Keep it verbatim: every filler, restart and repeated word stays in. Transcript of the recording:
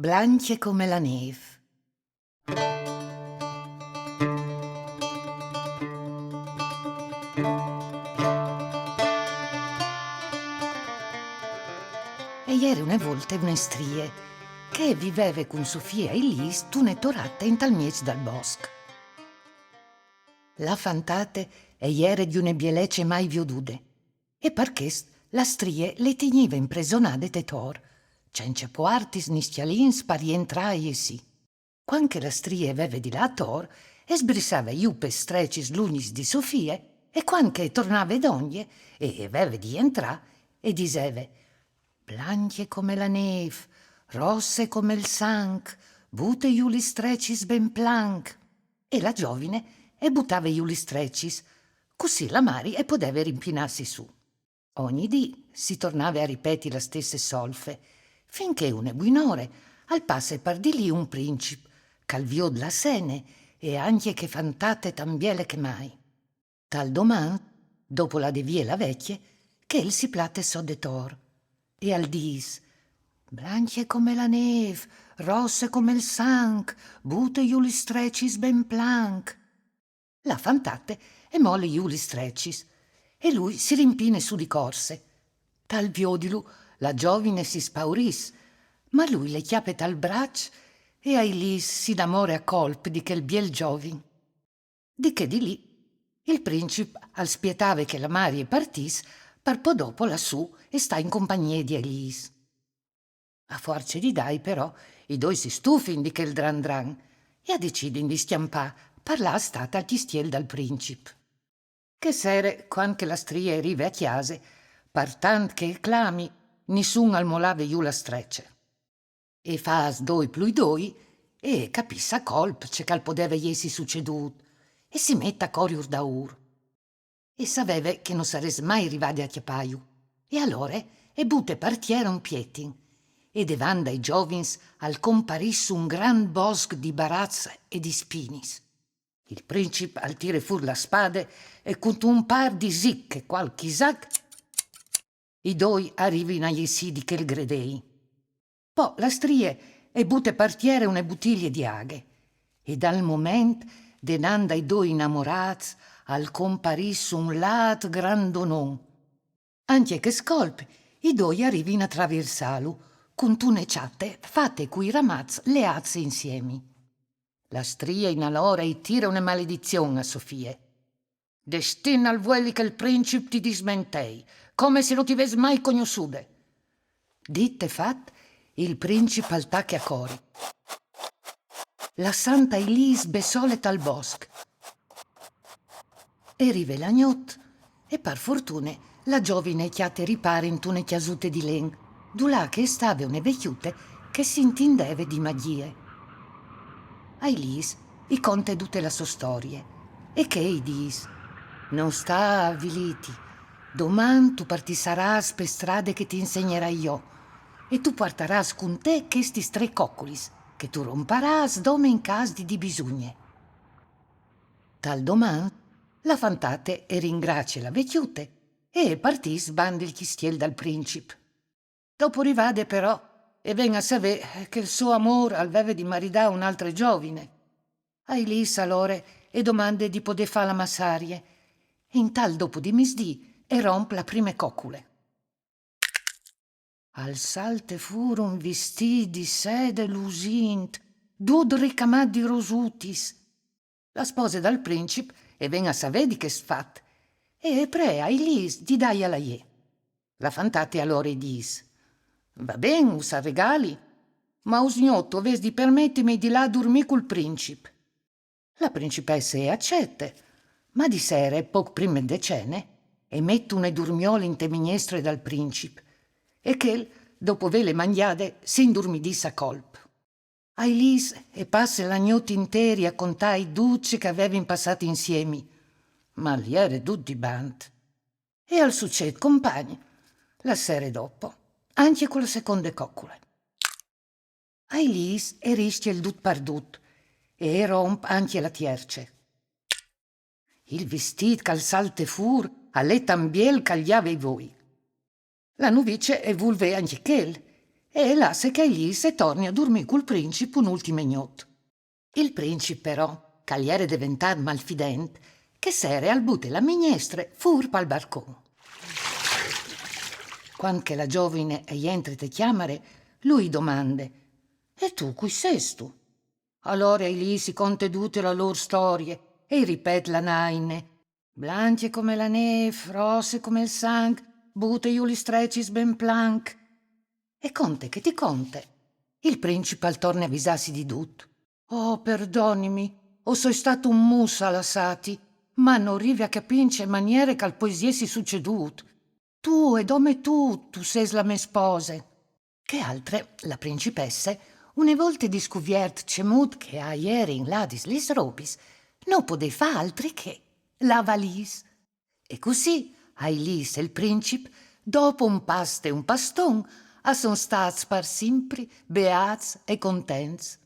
Blancje come la nêf. E jere une volte une strie che e viveve cun sô fie Ailis intune torate intal mieç dal bosc. La fantate e jere di une bielece mai viodude, e par chest la strie le tignive impresonade te tor, cence puartis ni scjalins par jentrâ e jessî. Cuant che la strie e veve di lâ ator, e sbrissave jù pes strecis lungjis di sô fie, e cuant che e tornave dongje e e veve di jentrâ, e diseve: «Blancje come la nêf, rosse come il sanc, bute jù lis strecis ben planc.» E la zovine e butave jù lis strecis, cussì la mari e podeve rimpinâsi sù. Ogni dì si tornave a ripeti la stesse solfe, fin che une buinore al passe par di li un princip, che al viôt la sene e ancje chê fantate tant biele che mai. Tal doman, dopo lade vie la vecje, chel si plate sot de tor e al dîs: «Blancje come la nêf, rosse come il sanc, bute jù lis strecis ben planc.» La fantate e mole jù lis strecis, e lui si rimpine sù di corse. Tal viodilu, la zovine si spaurìs, ma lui le cjape tal braç e Ailis si inamore a colp di chel biel zovin. Di chê dì li, il princip al spietave che la mari e partìs par po dopo lâ sù e stâ in compagnie di Ailis. A fuarce di dai, però, i doi si stufin di chel dran dran e a decidin di scjampâ par lâ a stâ tal cjistiel dal princip. Chê sere, cuant che la strie e rive a cjase, par tant che e clami, nissun al molave jù la strece. E fâs doi plui doi, e capìs a colp ce che al podeve jessi sucedût, e si met a coriur daûr. E saveve che no sarès mai rivade a cjapâju. E alore e bute par tiere un pietin, e devant dai zovins al comparìs un grant bosc di baraçs e di spinis. Il princip al tire fûr la spade e cuntun pâr di zic e cualchi zac, i doi a rivin a jessî di chel gredei. Po la strie e bute par tiere une butilie di aghe, e dal moment denant dai doi inamorâts al comparìs un lât grandonon. Ancje chest colp i doi a rivin a traviersâlu, cuntune çate fate cui ramaçs leâts insiemi. La strie in alore i tire une maledizion a sô fie. Destin al vueli che il princip ti dismentei, come se no ti ves mai cognossude. Dit e fat, il princip al tache a cori, lassant Ailis bessole tal bosc. E rive la gnot, e par fortune la zovine e cjate ripâr intune cjasute di len, dulà che e stave une vecjute che si intindeve di magjie. Ailis i conte dute la sô storie, e chê i dîs: «No stâ avilîti, doman tu partissarâs pe strade che ti insegnarai jo, e tu puartarâs cun te chestis trê coculis, che tu romparâs dome in câs di dibisugne.» Tal doman, la fantate e ringracie la vecjute e e partìs bande il cjistiel dal princip. Dopo rivade, però, e ven a savê che il so amôr al veve di maridâ une altre zovine. Ailis alore e domande di podê fâ la massarie, e intal dopo di misdì e romp la prime cocule. Al salte fûr un vistît di sede lusint, dut ricamât di rosutis. La spose dal princip e ven a savê di chest fat, e e pree Ailis di dâjal a jê. La fantate alore i dîs: «Va ben, us al regali, ma usgnot o vês di permetimi di lâ a durmî cul princip.» La principesse e acete, ma di sere, pôc prime de cene, e met une durmiole inte mignestre dal princip, e chel, dopo vêle mangjade, si indurmidìs a colp. Ailis e passe la gnot interie a contâi dut ce che a vevin passât insiemi, ma al jere dut dibant. E al sucêt compagn, la sere dopo, ancje cu la seconde cocule. Ailis e riscje il dut par dut, e e romp ancje la tierce. Il vistît che al salte fûr al è tant biel che al gjave i voi. La nuvice e vûl vê ancje chel, e lasse che Ailis e torni a durmì cul princip un'ultime gnot. Il princip però, che al jere deventât malfident, chê sere al bute la mignestre fûr pal barcon. Cuant che la zovine e jentre te cjamare, lui i domande: «E tu, cui sêstu?» Alore Ailis i conte dute la lôr storie e i ripet la naine: «Blancje come la nêf, rosse come il sanc, bute jù lis strecis ben planc.» E conte che ti conte, il princip al torne a visâsi di dut. «Oh, perdonimi, o soi stât un mus a lassâti, ma no rivi a capî in ce maniere che al pues jessi sucedût. Tu e dome tu, tu sês la mê spose.» Chê altre, la principesse, une volte discuviert cemût che a jerin ladis lis robis, no podè fâ altri che la valîs. E cussì Ailis e il princip, dopo un past e un paston, a son stâts par simpri beâts e contents.